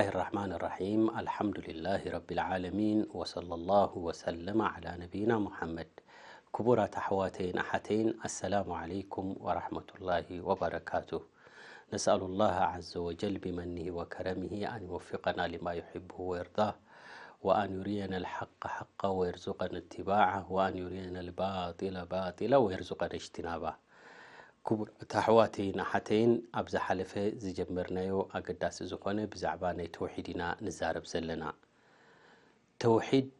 الرحمن الرحيم. الحمد لله رب العالمين، وصلى الله وسلم على نبينا محمد. ክቡራት ኣሕዋተይን ኣሓተይን፣ السلام عليكم ورحمة الله وبركاته. نسأل الله عز وجل بمنه وكرمه أن يوفقنا لما يحبه ويرضاه، وأن يرينا الحق حقا ويرزقنا اتباعه، وأن يرينا الباطل باطلا ويرزقنا اجتنابه. ክቡራት ኣሕዋተይን ኣሓተይን፣ ኣብ ዝሓለፈ ዝጀመርናዮ ኣገዳሲ ዝኾነ ብዛዕባ ናይ ተውሒድ ኢና ንዛረብ ዘለና። ተውሒድ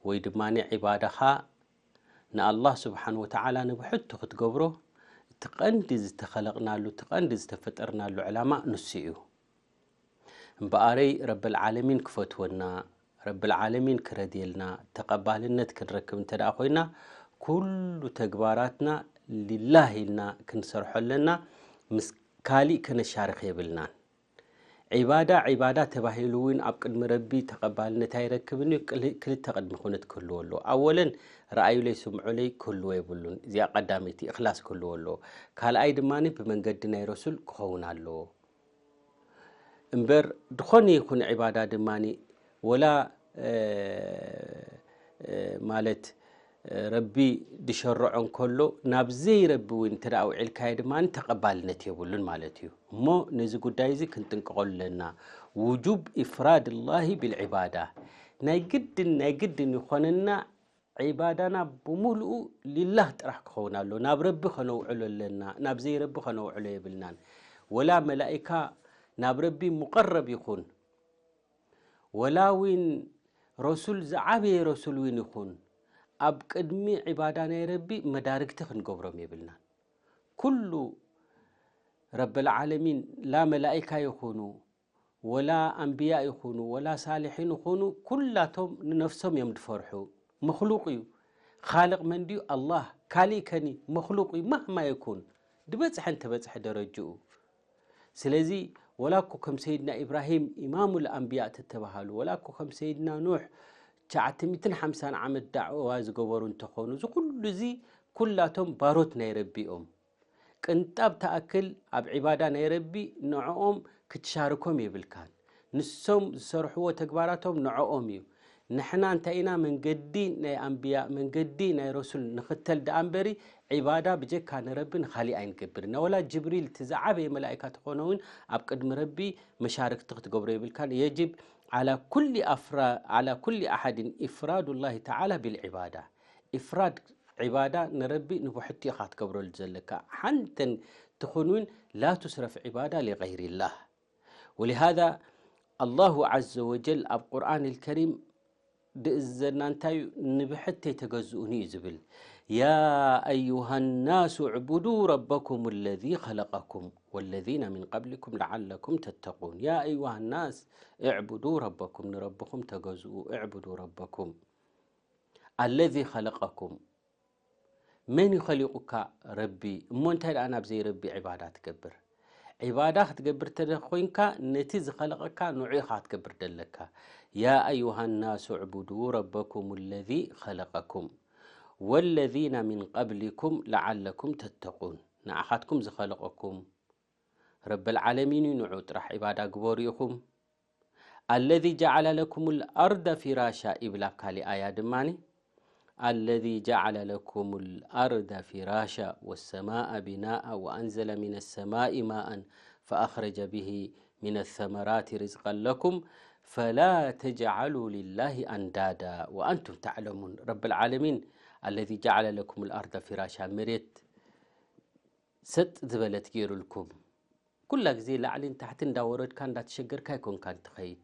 ወይ ድማ ዒባዳኻ ንኣላህ ስብሓን ወተዓላ ንብሕቱ ክትገብሮ፣ እቲ ቀንዲ ዝተኸለቕናሉ፣ እቲ ቀንዲ ዝተፈጠርናሉ ዕላማ ንሱ እዩ። እምበኣረይ ረብል ዓለሚን ክፈትወና፣ ረብል ዓለሚን ክረድየልና፣ ተቐባልነት ክንረክብ እንተ ደኣ ኮይና፣ ኩሉ ተግባራትና ሊላህ ኢልና ክንሰርሖ ኣለና፣ ምስ ካሊእ ከነሻርኽ የብልናን። ዒባዳ፣ ዒባዳ ተባሂሉ እውን ኣብ ቅድሚ ረቢ ተቐባልነት ኣይረክብን እዩ። ክል-፣ ክልተ ቅድሚ ኩነት ክህልዎ ኣለዎ። ኣወለን፣ ረኣዩለይ ስምዑለይ ክህልዎ የብሉን። እዚኣ ቀዳመይቲ፣ እኽላስ ክህልዎ ኣለዎ። ካልኣይ ድማ ብመንገዲ ናይ ረሱል ክኸውን ኣለዎ። እምበር፣ ዝኾነ ይኹን ዒባዳ ድማ ወላ፣ እ፣ እ፣ ማለት፣ እ፣ ረቢ ዝሸርዖ እንከሎ፣ ናብ ዘይረቢ እውን እንተ ደኣ ውዒልካዮ ድማ ተቐባልነት የብሉን ማለት እዩ። እሞ ነዚ ጉዳይ እዚ ክንጥንቀቐሉ ኣለና። ውጁብ ኢፍራድ ላሂ ቢልዒባዳ። ናይ ግድን፣ ናይ ግድን ይኾነና ዒባዳና ብምሉኡ ሊላህ ጥራሕ ክኸውን ኣሎ። ናብ ረቢ ከነውዕሎ ኣለና፣ ናብ ዘይረቢ ከነውዕሎ የብልናን። ወላ መላኢካ ናብ ረቢ ሙቐረብ ይኹን፣ ወላ እውን ረሱል ዝዓበየ ረሱል እውን ይኹን፣ ኣብ ቅድሚ ዒባዳ ናይ ረቢ መዳርግቲ ክንገብሮም የብልናን። ኩሉ ረብል ዓለሚን፣ ላ መላኢካ ይኹኑ፣ ወላ ኣንብያ ይኹኑ፣ ወላ ሳልሒን ይኹኑ፣ ኩላቶም ንነፍሶም እዮም ዝፈርሑ። መኽሉቕ እዩ። ኻልቕ መን ድዩ? ኣላህ። ካሊእ ከኒ መኽሉቕ እዩ፣ ማህማ ይኩን። ዝበጽሐ እንተበጽሐ ደረጅኡ። ስለዚ፣ ወላ እኮ ከም ሰይድና ኢብራሂም ኢማሙል ኣንብያ ተተባሃሉ፣ ወላ እኮ ከም ሰይድና ኑሕ ትሽዓተ ሚእትን ሓምሳን ዓመት ዳዕዋ ዝገበሩ እንተኾኑ፣ እዚ ኩሉ እዚ ኩላቶም ባሮት ናይ ረቢ እዮም። ቅንጣብ ትኣክል ኣብ ዒባዳ ናይ ረቢ ንዕኦም ክትሻርኮም የብልካን። ንሶም ዝሰርሕዎ ተግባራቶም ንዕኦም እዩ። ንሕና እንታይ ኢና? መንገዲ ናይ ኣንብያ፣ መንገዲ ናይ ረሱል ንኽተል ደኣ እምበሪ፣ ዒባዳ ብጀካ ንረቢ ንኻሊእ ኣይንገብርን ኢና። ወላ ጅብሪል እቲ ዝዓበየ መላኢካ ተኾነ እውን ኣብ ቅድሚ ረቢ መሻርክቲ ክትገብሮ የብልካን። የጅብ ዓላ ኩሊ ኣፍራ-፣ ዓላ ኩሊ ኣሓድን ኢፍራዱላሂ ተዓላ ቢልዒባዳ። ኢፍራድ ዒባዳ ንረቢ ንብሕቲ ኢኻ ክትገብረሉ ዘለካ። ሓንተን ትኹን እውን ላ ቱስረፍ ዒባዳ ሊገይሪላህ። ወሊሃዛ ኣላሁ ዓዘ ወጀል ኣብ ቁርኣን ልከሪም ድእዝዘና እንታይ እዩ? ንብሕተይ ተገዝኡኒ እዩ ዝብል። ያ ኣዩሃ ናሱ ዕቡዱ ረበኩም ለዚ ኸለቀኩም ወለዚነ ሚን ቀብሊኩም ለዓለኩም ተተቁን። ያ ኣዩሃ ናስ እዕቡዱ ረበኩም፣ ንረብኹም ተገዝኡ፣ እዕቡዱ ረበኩም። ኣለዚ ኸለቀኩም፣ መን እዩ ኸሊቁካ? ረቢ። እሞ እንታይ ደኣ ናብ ዘይረቢ ዒባዳ ትገብር? ዒባዳ ክትገብር እንተ ኮይንካ፣ ነቲ ዝኸለቐካ ንዑ ኢኻ ክትገብር ደለካ። ያ ኣዩሃ ናሱ ዕቡዱ ረበኩም ለዚ ኸለቀኩም ወለዚነ ሚን ቀብሊኩም ለዓለኩም ተተቁን። ንዓኻትኩም ዝኸለቐኩም ረብል ዓለሚን እዩ፣ ንዑ ጥራሕ ዒባዳ ግበሩ ኢኹም። ኣለዚ ጀዓለ ለኩም ልኣርደ ፊራሻ ይብል ኣብ ካሊእ ኣያ ድማኒ፣ ኣለዚ ጀዓለ ለኩም ልኣርደ ፊራሻ ወሰማአ ቢናአ ወኣንዘለ ሚነ ሰማኢ ማአን ፈኣኽረጀ ብሂ ሚነ ሰመራቲ ሪዝቀን ለኩም ፈላ ተጅዓሉ ሊላሂ ኣንዳዳ ወኣንቱም ተዕለሙን። ረብል ዓለሚን፣ ኣለዚ ጀዓለ ለኩም ልኣርደ ፊራሻ፣ መሬት ሰጥ ዝበለት ገይሩልኩም። ኩላ ግዜ ላዕሊን ታሕቲ እንዳወረድካ እንዳተሸገርካ ኣይኮንካን ትኸይድ።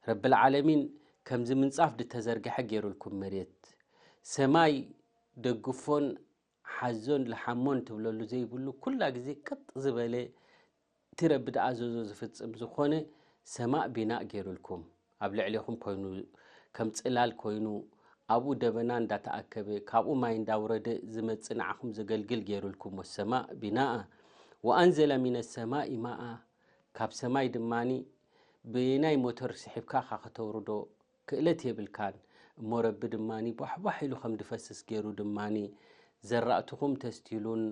ረብል ዓለሚን ከምዚ ምንጻፍ ዝተዘርግሐ ገይሩልኩም መሬት። ሰማይ ደግፎን ሓዞን ልሓሞን ትብለሉ ዘይብሉ፣ ኩላ ግዜ ቀጥ ዝበለ፣ እቲ ረቢ ዝኣዘዞ ዝፍጽም ዝኾነ ሰማእ ቢናእ ገይሩልኩም። ኣብ ልዕሌኹም ኮይኑ፣ ከም ጽላል ኮይኑ፣ ኣብኡ ደበና እንዳተኣከበ፣ ካብኡ ማይ እንዳውረደ ዝመጽእ ንዓኹም ዘገልግል ገይሩልኩም። ወሰማእ ቢናኣ ወኣንዘለ ሚነ ሰማኢ ማኣ፣ ካብ ሰማይ ድማኒ ብናይ ሞተር ስሒብካ ኢኻ ከተውርዶ፣ ክእለት የብልካን። እሞ ረቢ ድማኒ ቧሕቧሕ ኢሉ ከም ድፈስስ ገይሩ ድማኒ ዘራእትኹም ተስትዩሉን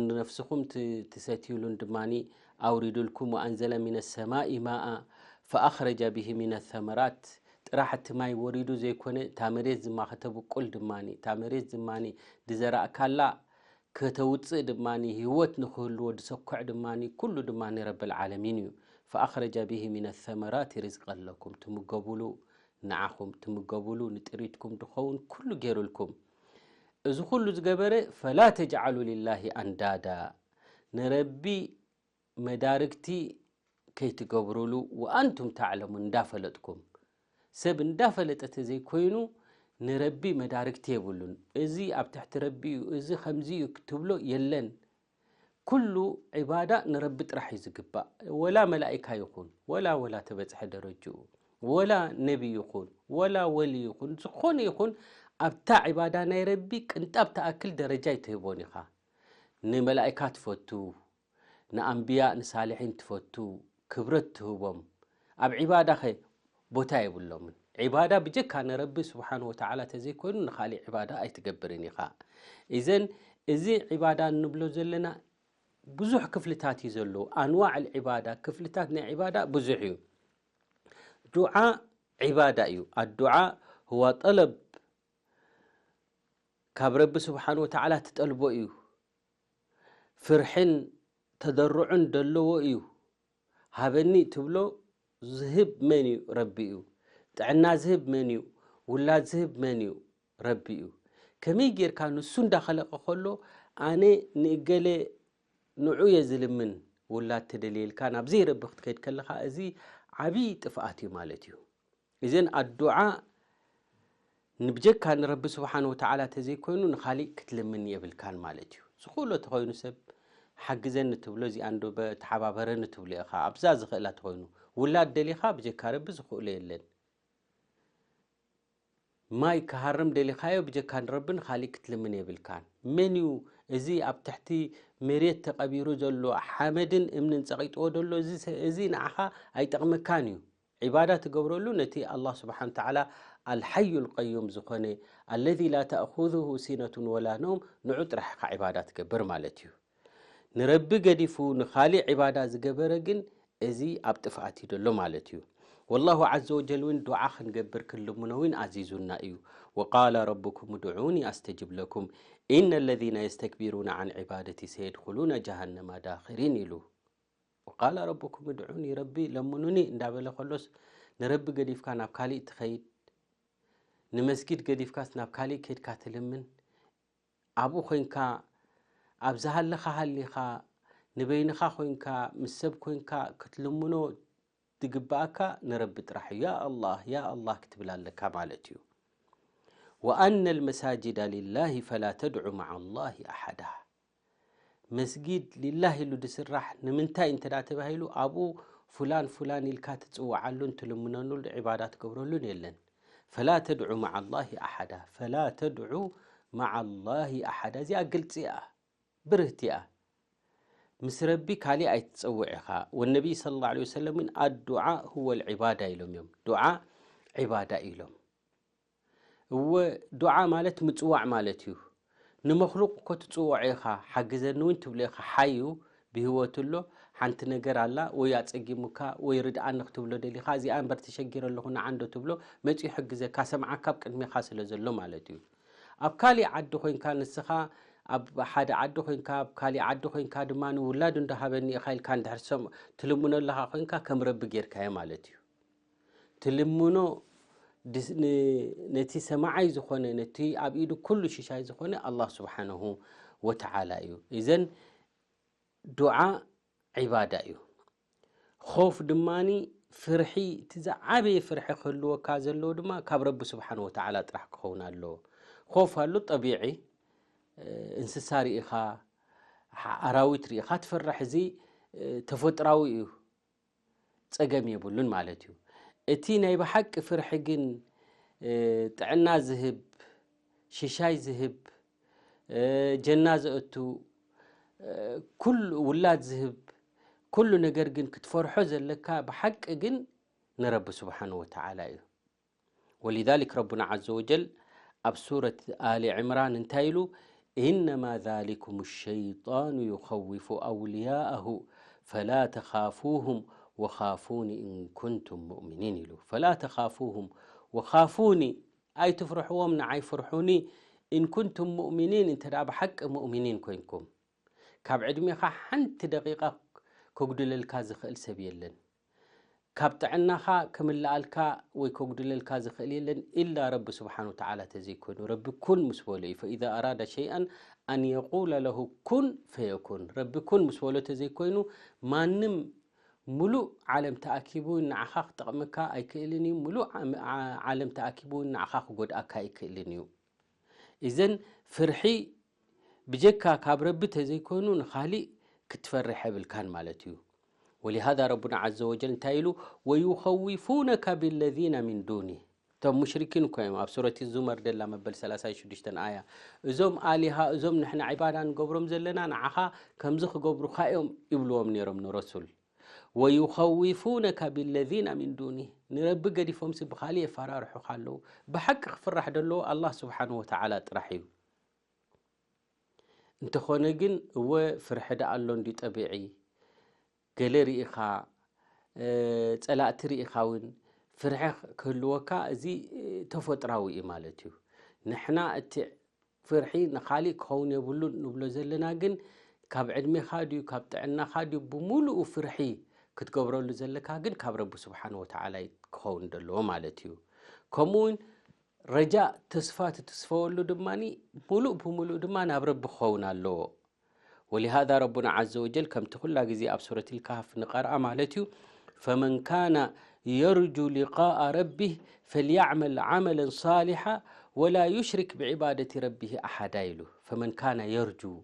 ንነፍስኹም ት-፣ ትሰትዩሉን ድማኒ ኣውሪዱልኩም። ወኣንዘለ ሚነ ሰማኢ ማኣ ፈኣኽረጀ ብሂ ሚነ ሰመራት፣ ጥራሕ እቲ ማይ ወሪዱ ዘይኮነ፣ እታ መሬት ዝማ ከተብቁል ድማኒ፣ እታ መሬት ዝማኒ ድዘራእካላ ከተውፅእ ድማኒ፣ ህይወት ንክህልዎ ድሰኩዕ ድማኒ፣ ኩሉ ድማኒ ረብል ዓለሚን እዩ። ፈኣኽረጀ ብሂ ሚነ ሰመራት ሪዝቀን ለኩም፣ ትምገቡሉ፣ ንዓኹም ትምገቡሉ፣ ንጥሪትኩም ድኸውን ኩሉ ገይሩልኩም። እዚ ኩሉ ዝገበረ፣ ፈላ ተጅዓሉ ሊላሂ ኣንዳዳ፣ ንረቢ መዳርግቲ ከይትገብሩሉ፣ ወኣንቱም ተዕለሙን፣ እንዳፈለጥኩም። ሰብ እንዳፈለጠ ተዘይኮይኑ ንረቢ መዳርግቲ የብሉን። እዚ ኣብ ትሕቲ ረቢ እዩ፣ እዚ ከምዚ እዩ ክትብሎ የለን። ኩሉ ዒባዳ ንረቢ ጥራሕ እዩ ዝግባእ። ወላ መላኢካ ይኹን፣ ወላ፣ ወላ ተበጽሐ ደረጅኡ፣ ወላ ነቢ ይኹን፣ ወላ ወሊ ይኹን፣ ዝኾነ ይኹን፣ ኣብታ ዒባዳ ናይ ረቢ ቅንጣብ ትኣክል ደረጃ ኣይትህቦን ኢኻ። ንመላኢካ ትፈቱ፣ ንኣንብያ ንሳልሒን ትፈቱ፣ ክብረት ትህቦም። ኣብ ዒባዳኸ ቦታ የብሎምን። ዒባዳ ብጀካ ንረቢ ስብሓን ወተዓላ ተዘይኮይኑ ንኻሊእ ዒባዳ ኣይትገብርን ኢኻ። ኢዘን እዚ ዒባዳ እንብሎ ዘለና ብዙሕ ክፍልታት እዩ ዘለዎ። ኣንዋዕ ዒባዳ፣ ክፍልታት ናይ ዒባዳ ብዙሕ እዩ። ዱዓ ዒባዳ እዩ። ኣዱዓ ህዋ ጠለብ፣ ካብ ረቢ ስብሓን ወተዓላ ትጠልቦ እዩ። ፍርሕን ተደርዑን ደለዎ እዩ። ሃበኒ ትብሎ ዝህብ መን እዩ? ረቢ እዩ። ጥዕና ዝህብ መን እዩ? ውላድ ዝህብ መን እዩ? ረቢ እዩ። ከመይ ጌርካ ንሱ እንዳኸለቐ ከሎ ኣነ ንእገለ ንዑ እየ ዝልምን ውላድ ተደልየልካ ናብ ዘይረቢ ክትከይድ ከለኻ እዚ ዓብዪ ጥፍኣት እዩ ማለት እዩ። እዘን ኣዱዓ ንብጀካ ንረቢ ስብሓን ወተዓላ ተዘይኮይኑ ንኻሊእ ክትልምን የብልካን ማለት እዩ። ዝኽእሎ ተኾይኑ ሰብ ሓግዘኒ ትብሎ፣ እዚኣ እንዶ በ-፣ ተሓባበረኒ ትብሎ ኢኻ። ኣብዛ ዝኽእላ ተኾይኑ ውላድ ደሊኻ ብጀካ ረቢ ዝኽእሎ የለን። ማይ ክሃርም ደሊኻዮ ብጀካ ንረቢ ንኻሊእ ክትልምን የብልካን። መን እዩ እዚ ኣብ ትሕቲ መሬት ተቐቢሩ ዘሎ ሓመድን እምንን ጸቒጥዎ ዘሎ? እዚ ሰ-፣ እዚ ንዓኻ ኣይጠቕመካን እዩ። ዒባዳ ትገብረሉ ነቲ ኣላህ ስብሓን ተዓላ ኣልሓዩ ልቀዩም ዝኾነ፣ ኣለዚ ላ ተእኹዙሁ ሲነቱን ወላ ነውም፣ ንዑ ጥራሕ ኢኻ ዒባዳ ትገብር ማለት እዩ። ንረቢ ገዲፉ ንኻሊእ ዒባዳ ዝገበረ ግን እዚ ኣብ ጥፍኣት እዩ ዘሎ ማለት እዩ። ወላሁ ዓዘ ወጀል እውን ዱዓ ክንገብር ክንልምኖ እውን ኣዚዙና እዩ። ወቃለ ረብኩም ድዑኒ ኣስተጅብ ለኩም፣ ኢነ ለዚነ የስተክቢሩነ ዓን ዒባደቲ ሰየድኹሉነ ጀሃነማ ዳኽሪን ኢሉ። ወቃለ ረብኩም ድዑኒ፣ ረቢ ለምኑኒ እንዳበለ ከሎስ ንረቢ ገዲፍካ ናብ ካሊእ ትኸይድ፣ ንመስጊድ ገዲፍካስ ናብ ካሊእ ከይድካ ትልምን፣ ኣብኡ ኮይንካ ኣብ ዝሃለኻ ሃሊኻ ንበይንኻ ኮይንካ ምስ ሰብ ኮይንካ ክትልምኖ ዝግብኣካ ንረቢ ጥራሕ እዩ። ያ ኣላህ፣ ያ ኣላህ ክትብል ኣለካ ማለት እዩ። ወኣነ ልመሳጅዳ ሊላሂ ፈላ ተድዑ መዓ ላሂ ኣሓዳ። መስጊድ ሊላህ ኢሉ ድስራሕ ንምንታይ እንተ ደኣ ተባሂሉ ኣብኡ ፉላን ፉላን ኢልካ ትጽውዓሉን ትልምነሉን ዒባዳ ትገብረሉን የለን። ፈላ ተድዑ መዓ ላሂ ኣሓዳ፣ ፈላ ተድዑ መዓ ላሂ ኣሓዳ። እዚኣ ግልጺ እያ፣ ብርህቲ እያ። ምስ ረቢ ካሊእ ኣይትጸውዕ ኢኻ። ወነቢይ ሰለላሁ ዐለይሂ ወሰለም እውን ኣዱዓ ሁወ ልዒባዳ ኢሎም እዮም። ዱዓ ዒባዳ ኢሎም። እወ፣ ዱዓ ማለት ምጽዋዕ ማለት እዩ። ንመኽሉቕ እኮ ትጽውዖ ኢኻ፣ ሓግዘኒ እውን ትብሎ ኢኻ። ሓዩ ብህይወት ኣሎ፣ ሓንቲ ነገር ኣላ፣ ወይ ኣጸጊሙካ፣ ወይ ርድኣኒ ክትብሎ ደሊኻ፣ እዚኣ እምበር ተሸጊረ ኣለኹ ንዓ እንዶ ትብሎ፣ መጺኡ ይሕግዘካ፣ ሰምዓካ ኣብ ቅድሜኻ ስለ ዘሎ ማለት እዩ። ኣብ ካሊእ ዓዲ ኮይንካ ንስኻ፣ ኣብ ሓደ ዓዲ ኮይንካ፣ ኣብ ካሊእ ዓዲ ኮይንካ ድማ ንውላድ እንዶ ሃበኒ ኢኻ ኢልካ እንድሕር ሰም-፣ ትልምኖ ኣለኻ ኮይንካ፣ ከም ረቢ ጌርካዮ ማለት እዩ። ትልምኖ ድስ-፣ ን-፣ ነቲ ሰማዓይ ዝኾነ፣ ነቲ ኣብ ኢዱ ኩሉ ሽሻይ ዝኾነ ኣላህ ስብሓነሁ ወተዓላ እዩ። እዘን ዱዓ ዒባዳ እዩ። ኾፍ ድማኒ ፍርሒ፣ እቲ ዝዓበየ ፍርሒ ክህልወካ ዘለዎ ድማ ካብ ረቢ ስብሓነሁ ወተዓላ ጥራሕ ክኸውን ኣለዎ። ኾፍ ኣሎ ጠቢዒ፣ እ፣ እንስሳ ርኢኻ፣ ሓ-፣ ኣራዊት ርኢኻ ትፈርሕ፣ እዚ፣ እ፣ ተፈጥራዊ እዩ። ጸገም የብሉን ማለት እዩ። እቲ ናይ ብሓቂ ፍርሒ ግን፣ እ፣ ጥዕና ዝህብ፣ ሽሻይ ዝህብ፣ እ፣ ጀና ዘእቱ፣ እ፣ ኩሉ ውላድ ዝህብ፣ ኩሉ ነገር ግን ክትፈርሖ ዘለካ ብሓቂ ግን ንረቢ ስብሓን ወተዓላ እዩ። ወሊዛሊክ ረቡና ዓዘ ወጀል ኣብ ሱረት ኣሊ ዕምራን እንታይ ኢሉ? ኢነማ ዛሊኩም ሸይጣኑ ዩኸዊፉ ኣውልያአሁ ፈላ ተኻፉሁም وخافوني إن كنتم مؤمنين ኢሉ። فلا تخافوهم وخافوني ኣይትፍርሕዎም፣ ንዓይ ፍርሑኒ፣ إن كنتم مؤمنين እንተ ደኣ ብሓቂ ሙእሚኒን ኮይንኩም። ካብ ዕድሜኻ ሓንቲ ደቂቓ ከጉድለልካ ዝኽእል ሰብ የለን። ካብ ጥዕናኻ ክምልኣልካ ወይ ከጉድለልካ ዝኽእል የለን ኢላ ረቢ ስብሓን ወተዓላ ተዘይኮይኑ። ረቢ ኩን ምስ በሎ እዩ። فإذا أراد شيئا أن يقول له كن فيكون። ረቢ ኩን ምስ በሎ ተዘይኮይኑ ማንም ሙሉእ ዓለም ተኣኪቡ ንዓኻ ክጠቕመካ ኣይክእልን እዩ። ሙሉእ ዓም- ዓ- ዓለም ተኣኪቡ ንዓኻ ክጎድኣካ ኣይክእልን እዩ። እዘን ፍርሒ ብጀካ ካብ ረቢ ተዘይኮይኑ ንኻሊእ ክትፈርሕ የብልካን ማለት እዩ። ولهذا ربنا عز وجل እንታይ ኢሉ؟ ويخوفونك بالذين من دونه። እቶም ሙሽሪኪን እኮ እዮም። ኣብ ሱረት ዙመር ደላ መበል ሰላሳ ሽዱሽተ ኣያ፣ እዞም ኣሊሃ፣ እዞም ንሕና ዒባዳ ንገብሮም ዘለና ንዓኻ ከምዚ ክገብሩኻ እዮም ይብልዎም ነይሮም ንረሱል። ويخوفونك بالذين من دونه። ንረቢ ገዲፎምሲ ብኻሊእ የፈራርሑኻ ኣለዉ። ብሓቂ ክፍራሕ ደለዎ ኣላህ ስብሓን ወተዓላ ጥራሕ እዩ። እንተኾነ ግን እወ ፍርሒ ደኣ ኣሎ እንዲ ጠቢዒ። ገለ ርኢኻ፣ እ፣ ጸላእቲ ርኢኻ እውን ፍርሒ ክህልወካ፣ እዚ፣ እ፣ ተፈጥራዊ እዩ ማለት እዩ። ንሕና እቲ ፍርሒ ንኻሊእ ክኸውን የብሉን ንብሎ ዘለና ግን ካብ ዕድሜኻ ድዩ፣ ካብ ጥዕናኻ ድዩ፣ ብምሉኡ ፍርሒ ክትገብረሉ ዘለካ ግን ካብ ረቢ ስብሓን ወተዓላ እዩ ክኸውን ዘለዎ ማለት እዩ። ከምኡ እውን ረጃእ፣ ተስፋ ትትስፈወሉ ድማ ሙሉእ ብምሉእ ድማ ናብ ረቢ ክኸውን ኣለዎ። ولهذا ربنا عز وجل ከምቲ ኩላ ግዜ ኣብ ሱረት الكهف ንቐርኣ ማለት እዩ፣ فمن كان يرجو لقاء ربه فليعمل عملا صالحا ولا يشرك بعبادة ربه أحدا ኢሉ። فمن كان يرجو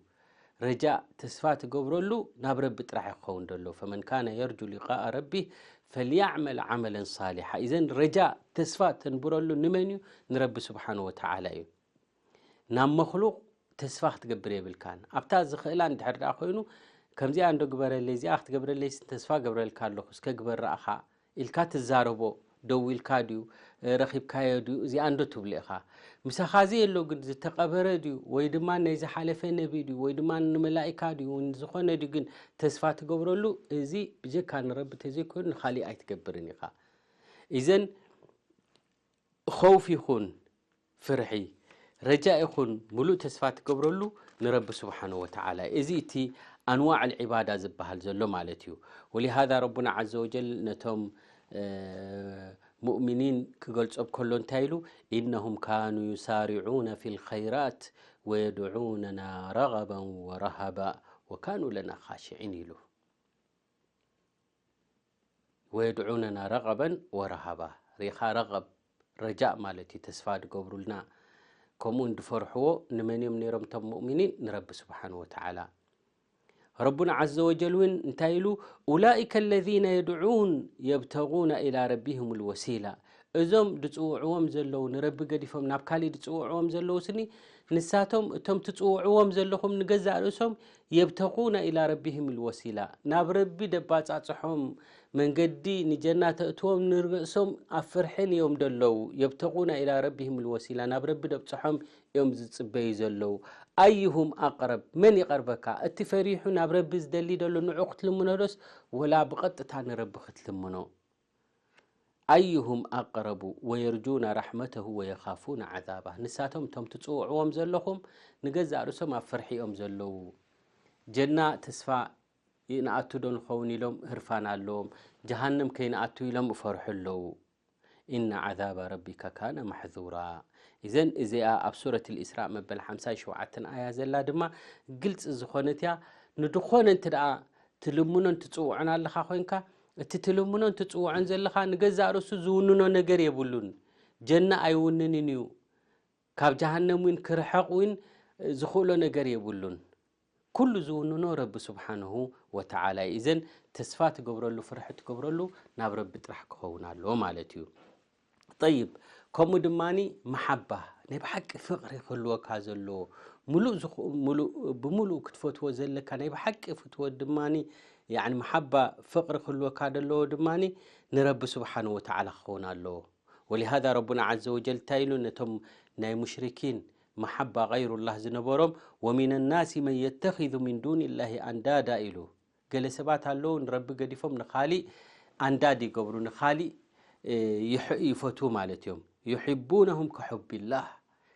ረጃእ፣ ተስፋ ትገብረሉ ናብ ረቢ ጥራሕ ክኸውን ደሎ። فمن كان يرجو لقاء ربه فليعمل عملا صالحا። እዘን ረጃእ፣ ተስፋ ተንብረሉ ንመን እዩ? ንረቢ ስብሓን ወተዓላ እዩ። ናብ መክሉቕ ተስፋ ክትገብር የብልካን። ኣብታ ዝኽእላ እንድሕር ደኣ ኮይኑ፣ ከምዚኣ እንዶ ግበረለይ፣ እዚኣ ክትገብረለይ ተስፋ ገብረልካ ኣለኹ፣ እስከ ግበር ረኣኻ ኢልካ ትዛረቦ። ደዊልካ ድዩ፣ ረኺብካዮ ድዩ፣ እዚኣ እንዶ ትብሎ ኢኻ። ምሳኻ ዘየሎ ግን ዝተቐበረ ድዩ፣ ወይ ድማ ናይ ዝሓለፈ ነቢ ድዩ፣ ወይ ድማ ንመላኢካ ድዩ፣ ወይ ዝኾነ ድዩ ግን ተስፋ ትገብረሉ፣ እዚ ብጀካ ንረቢ ተዘይኮይኑ ንኻሊእ ኣይትገብርን ኢኻ። ኢዘን ኸውፍ ይኹን ፍርሒ፣ ረጃእ ይኹን ምሉእ ተስፋ ትገብረሉ ንረቢ ስብሓነ ወተዓላ። እዚ እቲ ኣንዋዕ ልዒባዳ ዝበሃል ዘሎ ማለት እዩ። ወሊሃዛ ረቡና ዓዘ ወጀል ነቶም፣ እ፣ ሙእሚኒን ክገልጾም ከሎ እንታይ ኢሉ? "ኢነሁም ካኑ ዩሳሪዑነ ፊል ኸይራት ወየድዑነና ረገበን ወረሃባ ወካኑ ለና ኻሽዒን" ኢሉ። "ወየድዑነና ረገበን ወረሃባ።" ሪኻ ረገብ፣ ረጃእ ማለት እዩ፣ ተስፋ ድገብሩልና፣ ከምኡ እንድፈርሕዎ። ንመን እዮም ነይሮም እቶም ሙእሚኒን? ንረቢ ስብሓነ ወተዓላ። ረቡና ዓዘ ወጀል እውን እንታይ ኢሉ? "ኡላኢከ ለዚነ የድዑን የብተጉነ ኢላ ረቢሂም ልወሲላ።" እዞም ድጽውዕዎም ዘለዉ፣ ንረቢ ገዲፎም ናብ ካሊእ ድጽውዕዎም ዘለዉ ስኒ፣ ንሳቶም እቶም ትጽውዕዎም ዘለኹም ንገዛእ ርእሶም የብተጉነ ኢላ ረቢሂም ልወሲላ፣ ናብ ረቢ ደባጻጽሖም መንገዲ ንጀና ተእትዎም ንርእሶም ኣብ ፍርሕን እዮም ደለዉ። የብተጉነ ኢላ ረቢሂም ልወሲላ፣ ናብ ረቢ ደብጽሖም እዮም ዝጽበዩ ዘለዉ። ኣዩሁም ኣቅረብ፣ መን ይቐርበካ? እቲ ፈሪሑ ናብ ረቢ ዝደሊ ደሎ ንዑ ክትልምኖ ዶስ ወላ ብቐጥታ ንረቢ ክትልምኖ? ኣዩሁም ኣቅረቡ ወየርጁና ራሕመተሁ ወየኻፉና ዓዛባ። ንሳቶም እቶም ትጽውዕዎም ዘለኹም ንገዛእ ርእሶም ኣብ ፍርሒ እዮም ዘለዉ። ጀና ተስፋ ይንኣቱ ዶ ንኸውን ኢሎም ህርፋን ኣለዎም። ጀሃነም ከይንኣቱ ኢሎም እፈርሑ ኣለዉ። "ኢነ ዓዛበ ረቢከ ካነ ማሕዙራ።" እዘን እዚኣ ኣብ ሱረት ልእስራእ መበል ሓምሳን ሸውዓተን ኣያ ዘላ ድማ ግልጺ ዝኾነት እያ። ንድኾነ እንተ ደኣ ትልምኖን ትጽውዖን ኣለኻ ኮይንካ፣ እቲ ትልምኖን ትጽውዖን ዘለኻ ንገዛእ ርእሱ ዝውንኖ ነገር የብሉን። ጀና ኣይውንንን እዩ። ካብ ጀሃነም እውን ክርሐቕ እውን ዝኽእሎ ነገር የብሉን። ኩሉ ዝውንኖ ረቢ ስብሓንሁ ወተዓላ እዩ። እዘን ተስፋ ትገብረሉ፣ ፍርሒ ትገብረሉ ናብ ረቢ ጥራሕ ክኸውን ኣለዎ ማለት እዩ። ጠይብ፣ ከምኡ ድማኒ መሓባ፣ ናይ ብሓቂ ፍቕሪ ክህልወካ ዘለዎ፣ ሙሉእ ዝኹ-፣ ሙሉእ፣ ብምሉእ ክትፈትዎ ዘለካ ናይ ብሓቂ ፍትወት ድማኒ፣ ያዕኒ መሓባ፣ ፍቕሪ ክህልወካ ዘለዎ ድማኒ ንረቢ ስብሓንሁ ወተዓላ ክኸውን ኣለዎ። ወሊሃዛ ረቡና ዓዘ ወጀል እንታይ ኢሉ ነቶም ናይ ሙሽሪኪን መሓባ ገይሩላህ ዝነበሮም፣ "ወሚነ ናሲ መን የተኺዙ ሚን ዱኒላሂ ኣንዳዳ" ኢሉ። ገለ ሰባት ኣለዉ ንረቢ ገዲፎም ንኻሊእ ኣንዳድ ይገብሩ፣ ንኻሊእ ይፈትዉ ማለት እዮም። ዩሕቡነሁም ከሑቢላህ፣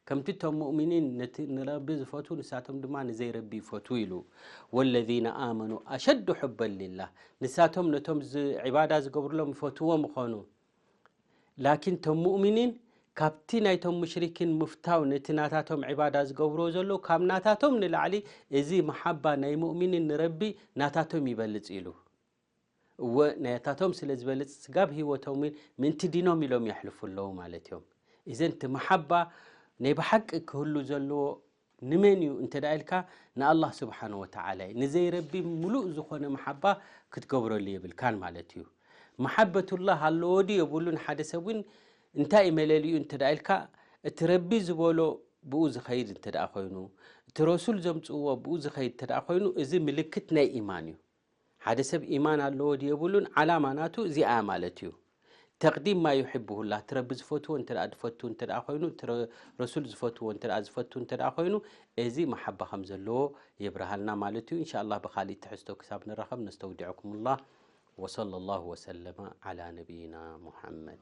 ከምቲ እቶም ሙእሚኒን ነቲ ንረቢ ዝፈትዉ ንሳቶም ድማ ንዘይረቢ ይፈትዉ ኢሉ። ወለዚነ ኣመኑ ኣሸዱ ሑበን ሊላህ፣ ንሳቶም ነቶም ዒባዳ ዝገብርሎም ይፈትዎ ምኾኑ፣ ላኪን እቶም ሙእሚኒን ካብቲ ናይቶም ሙሽሪኪን ምፍታው ነቲ ናታቶም ዒባዳ ዝገብርዎ ዘለዉ ካብ ናታቶም ንላዕሊ፣ እዚ መሓባ ናይ ሙእሚኒን ንረቢ ናታቶም ይበልጽ ኢሉ። እወ ናታቶም ስለ ዝበልጽ ስጋብ ህይወቶም እውን ምእንቲ ዲኖም ኢሎም የሕልፉ ኣለዉ ማለት እዮም። እዘን እቲ መሓባ ናይ ብሓቂ ክህሉ ዘለዎ ንመን እዩ እንተ ደኣ ኢልካ፣ ንኣላህ ስብሓን ወተዓላ እዩ። ንዘይረቢ ምሉእ ዝኾነ መሓባ ክትገብረሉ የብልካን ማለት እዩ። መሓበቱላህ ኣለዎ ድዩ የብሉን ሓደ ሰብ እውን እንታይ እዩ መለልዩ እንተ ደኣ ኢልካ፣ እቲ ረቢ ዝበሎ ብኡ ዝኸይድ እንተ ደኣ ኮይኑ፣ እቲ ረሱል ዘምፅእዎ ብኡ ዝኸይድ እንተ ደኣ ኮይኑ፣ እዚ ምልክት ናይ ኢማን እዩ። ሓደ ሰብ ኢማን ኣለዎ ድዩ የብሉን፣ ዓላማ ናቱ እዚኣ ማለት እዩ። ተቅዲም ማ ዩሕብሁላ፣ እቲ ረቢ ዝፈትዎ እንተ ደኣ ዝፈቱ እንተ ደኣ ኮይኑ፣ እቲ ረ-፣ ረሱል ዝፈትዎ እንተ ደኣ ዝፈቱ እንተ ደኣ ኮይኑ፣ እዚ መሓባ ከም ዘለዎ የብርሃልና ማለት እዩ። ኢንሻ ኣላህ ብኻሊእ ትሕዝቶ ክሳብ ንራኸብ ነስተውዲዐኩምላ። ወሰለ ላሁ ወሰለመ ዓላ ነቢይና ሙሓመድ።